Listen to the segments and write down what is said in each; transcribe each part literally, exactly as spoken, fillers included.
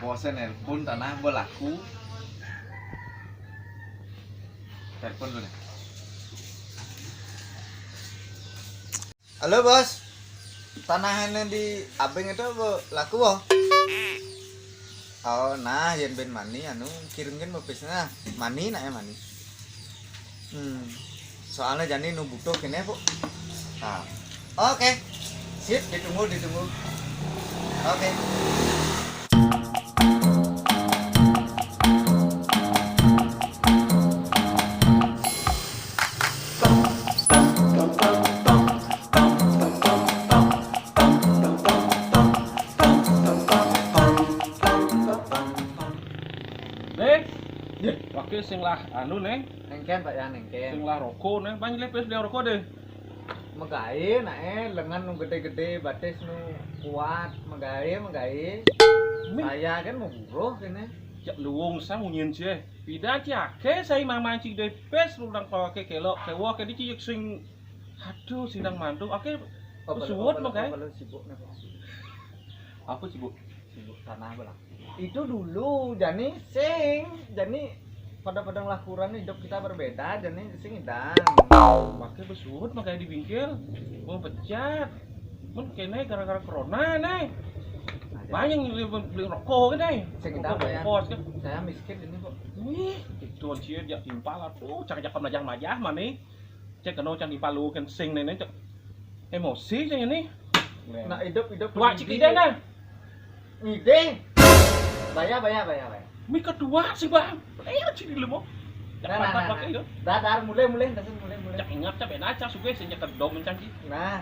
Bosé nelpon, tanah belaku. Telepon dulu nih. Halo, Bos. Tanahnya di Abeng itu apa laku, oh? Oh, nah, yen ben mani, anu, kirimkan mau pisna. Mani, nak ya, mani. Hmm. Soalnya jani nu butuh kene, Bu. Nah. Oke. Sip, ditunggu, ditunggu. Oke. Deh, yeh, wakil sing lah anu, Neng. Nengken, Pak, ya, nengken. Sing lah rokok, Neng. Panggil pes dia rokok deh. Megai, nak, eh, lengan nu gede-gede, batis nu kuat, megai, megai. Saya kan mau buruh kene. Cek luwung sang munyin cie. Pida cie ake saya mamancing deh pes lu nang pake kelok, kewo ke di cie sing. Aduh, sindang mantu. Ake suwut megai. Apa sibuk nih, Pak? Apa sibuk? Sibuk tanah belah. Itu dulu, jani sing, jani pada-pada ngelakuran hidup kita berbeda, jani sing idan. Pakai besurut, makanya di bingkil, mau pecat. Mun kene gara-gara corona, nih. Banyak yang beli, beli rokok, nih. Sing idan, rokok bongkos, kan. Saya miskin ini, kok. Wih, itu dia timpal, aduh, cak-cak majah-majah, mana? Cek kena cang di palu kan sing nene cek. Emosi cang ini. Nak hidup-hidup. Dua cik ide nah. Ide. Bayar, bayar, bayar, bayar. Mi kedua sih, Bang. Eh, cik di lemo. Nah, nah, nah, nah. Dadar mulai, mulai, dadar mulai, mulai. Cak ingat cak beda cak suge sing cak kedom cang ki. Nah.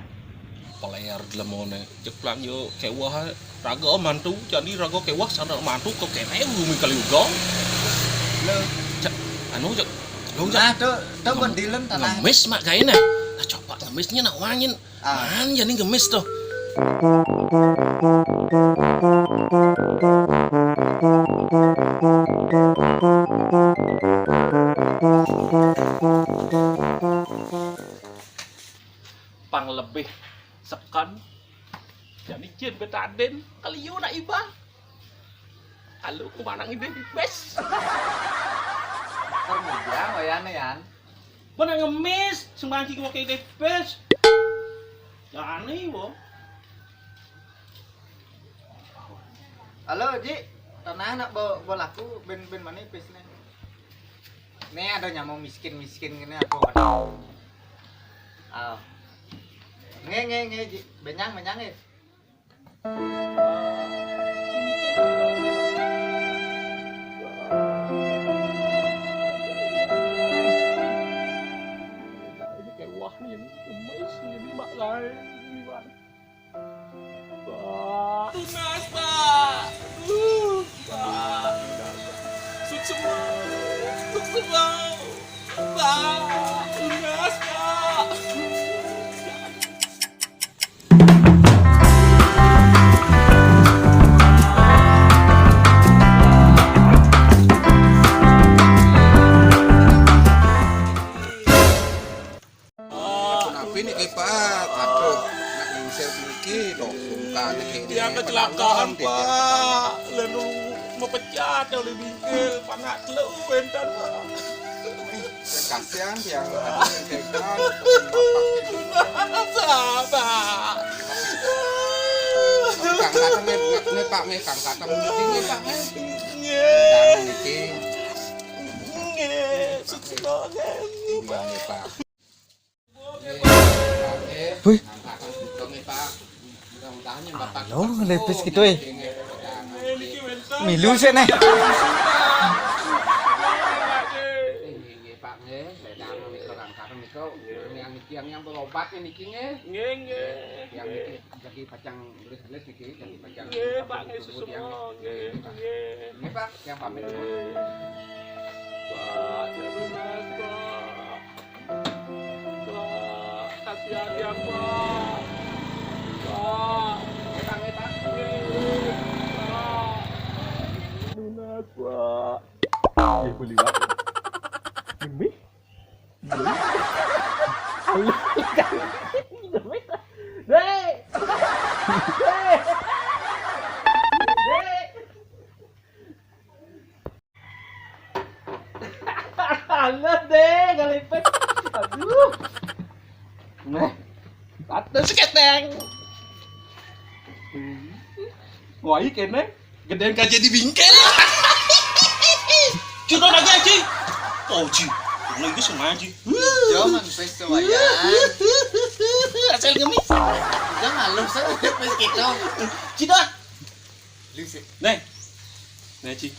Peler lemone. Cek pelang yo kewah raga mantu, jadi raga kewah sana mantu ke kene bumi kali uga. Lo cek anu cek lo cek. Nah, tuh, tuh ngemis mak gaena. Nah, coba ngemisnya nak wangin. Man, jadi ngemis tuh. Pang lebih sekan. Jadi jin betaden keliu nak iba. Alu ku manang ide pipes. Permuda wayane, Yan. Mana ngemis, semangki ku pakai ide pipes. Jani, wo. Halo, Ji. Tanah nak bo, bo laku ben, ben mana pipes nih? Nih ada nyamuk miskin-miskin gini aku. Oh. Nge, nge, nge, Ji. Benyang, benyang, eh. Tunas, Pak. Aduh, Pak. Sukses, Pak. Sukses, Pak. Pak, tunas, Pak. Kenapa ini, Pak? Aduh, nak ngusir sedikit, dok. Dia kecelakaan, Pak. Lalu mau pecat oleh bingkil, panak telu, enten, Pak. Kasihan yang ada yang pegang. Sabar. Kang Kateng nih, nih, nih, Pak, nih, Kang Kateng nih, Pak, nih. Nggih. Nggih, sukses, Pak. Nggih, Pak. Wih. Halo, ngelepis gitu, eh. Milu sih, nih. Yang niki, yang, yang berobat nih niki, nggih. Nggih, nggih. Yang niki lagi pacang nulis-nulis niki, lagi pacang. Nggih, Pak, nggih, suksma, nggih, nggih. Nggih, Pak, yang pamit dulu. Pak, terima kasih, Pak. Pak, kasihan ya, Pak. Pak. Nggih, Pak, nggih, Pak. Nggih, Pak. Lunas, Pak. Eh, beli, Pak. Ini? Ayo, kan. Dek. Dek. Dek. Baik kéné, gedéan kajé di bingkél. Cina lagi, Ci. Oh, Ci. Lagi sama, Ci. Yo, man, pesta wayang. Asal ngemis. Jangan lu, saya udah pes gitu. Ci, dot. Lu sih. Nih. Nih, Ci.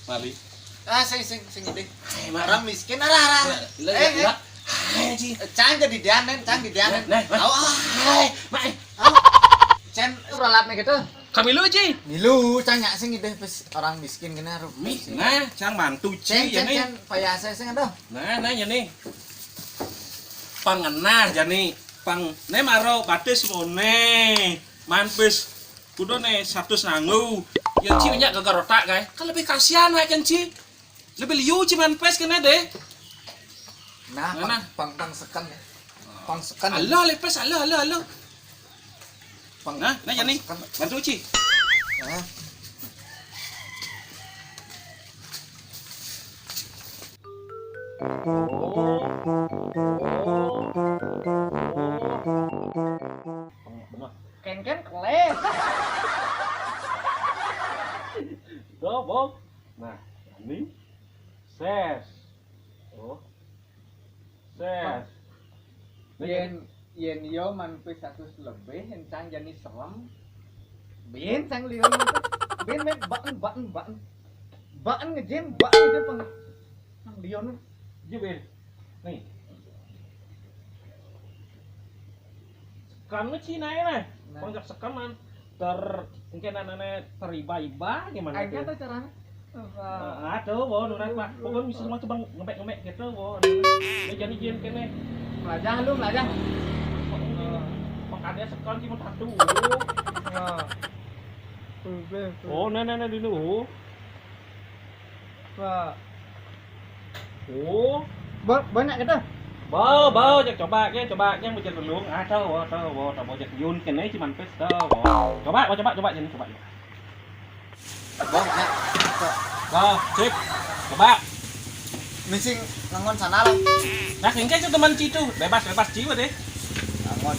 Mali. Ah, sing, sing, sing gedé. Hai, Mak. Orang miskin, arah, arah. Lah, eh, lah. Hai, Ci. Cang jadi dianen, cang di dianen. Nah, nah. Awas. Hai, Mak. Awas. Cen, uralap nih gitu. Kami lu, Ci. Milu, cang nyak sing gedé pes orang miskin gini harus. Nah, cang bantu, Ci, ceng, ya ceng, nih. Ceng, payah saya sing aduh. Nah, nah, ya nih. Pangenah, jani. Pang, né maro batis moné. Man pes. Kudu né satus nanggu. Ya, Ci, nyak gagar otak, kaé. Kan lebih kasihan, kan, Ci. Lebih liu Ci man pes kéné deh. Nah, nah, pang, nah. Pang, pang seken ya. Pang seken. Alo, lepes, alo, alo, alo. Pang, nah, nah, pang Jani. Seken. Bantu Ci. Nah. Ken-ken kelé. Tuh, Bong. Nah, ini ses. Oh. Ses. Yén, yén yo man pes satus lebih, encang jani serem. Bin sang liun. Bin mé baen, baen, baen. Baen ngején, baen ngején pang. Pang liun. Ji, Bin. Nih. Sekan mah Cina ya, nah. Nah. Pang jak sekan man ter, mungkin anane teriba-iba gimana. Aing tuh? Kan tuh caranya. Apa? Ah, aduh, bawa nurut, Pak. Pokoknya bisa semua coba ngebek-ngebek gitu, bawa. Ini jadi jin kene. Melajah lu, melajah. Makanya sekan cuma satu. Nah. Oke, oke. Oh, nah, nah, nah, dulu. Pak. Oh. Ba-, banyak gitu? Bau, bau, cek coba, cek coba, cek mencet dulu. Ah, tahu, oh, tahu, oh, tahu, cek yun kene cuman pes tahu. Oh. Coba, oh, coba, coba, jadi coba. Bau, ya. Tuh. Bau, sip. Coba. Missing ngangon sana lah. Nah, engke itu teman Citu, bebas, bebas jiwa deh. Ngangon.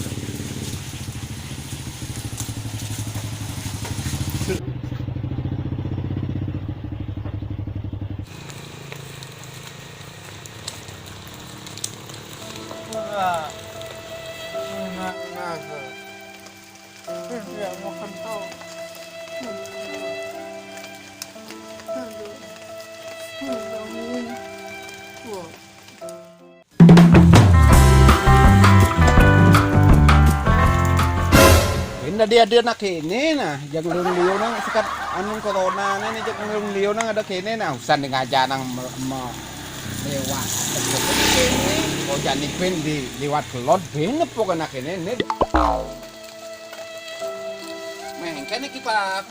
Ini dia, dia nak ini nah, jangan liu-liu nang sekat anu corona ini, jangan liu-liu nang ada kene nah, usan di ngajak nang me-, me-, lewat. Oh, jadi pin di lewat kelot, bin apa kena kene ini. Mengke niki, Pak.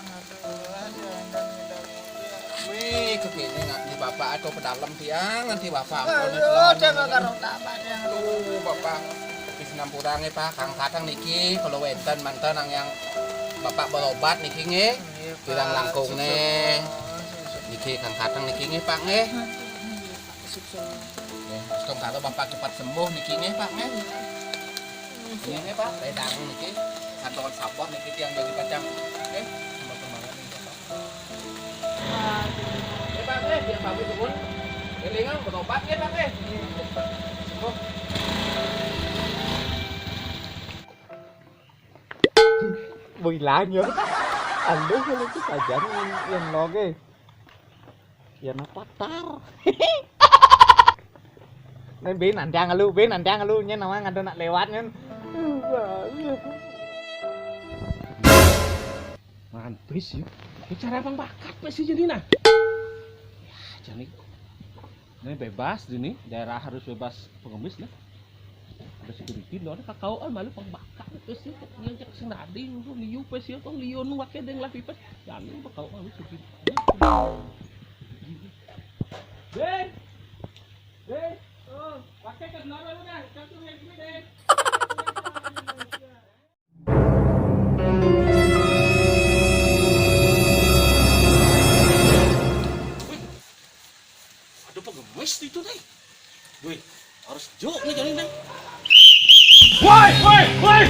Wih, kekini nganti bapak atau pedalem tiang, nganti bapak ampun. Aduh, jangan karo tambah tiang. Aduh, bapak. Wis nampurang nggih, Pak. Kang Katang niki kalau wenten manten nang yang bapak berobat niki nggih. Iya, Pak. Bilang langkung nggih. Sukses, Pak. Sukses. Niki Kang Katang niki nggih, Pak nggih. Sukses. Nggih, semoga bapak cepat sembuh niki nggih, Pak nggih. Iya, nggih, Pak. Redang niki. Santakan sabar niki tiang jadi kacang. Nggih, sama kemana niki, Pak? Nggih, Pak, nggih, tiang pamit nuwun. Elingan berobat nggih, Pak, nggih. Sembuh. Boy, ilang ya. Aduh, kalau itu saja yang, yang loge. Ya, napa tar? Nen, Bin, nantiang lu, Bin, nantiang lu, nyen nama ngado nak lewat, nyen. Mantis ya. Ini cara abang bakat, Pak, sih, jadi nah. Ya, jadi. Ini bebas, ini daerah harus bebas pengemis, nah. Ada security, lo ada kakao, ah, malu pang bakat, Pak, sih. Yang cek sing tadi, lu liu, Pak, sih, tong liu, nu, wake, deng, lah, pipes. Jangan, Pak, kau malu security. Deng! Deng! Oh, pakai ke dulu, lu, dah. Satu yang gini, Deng. Wih, ada pengemis di itu, Deng. Wih, harus juk nih, jadi, Deng. Woi, woi, woi.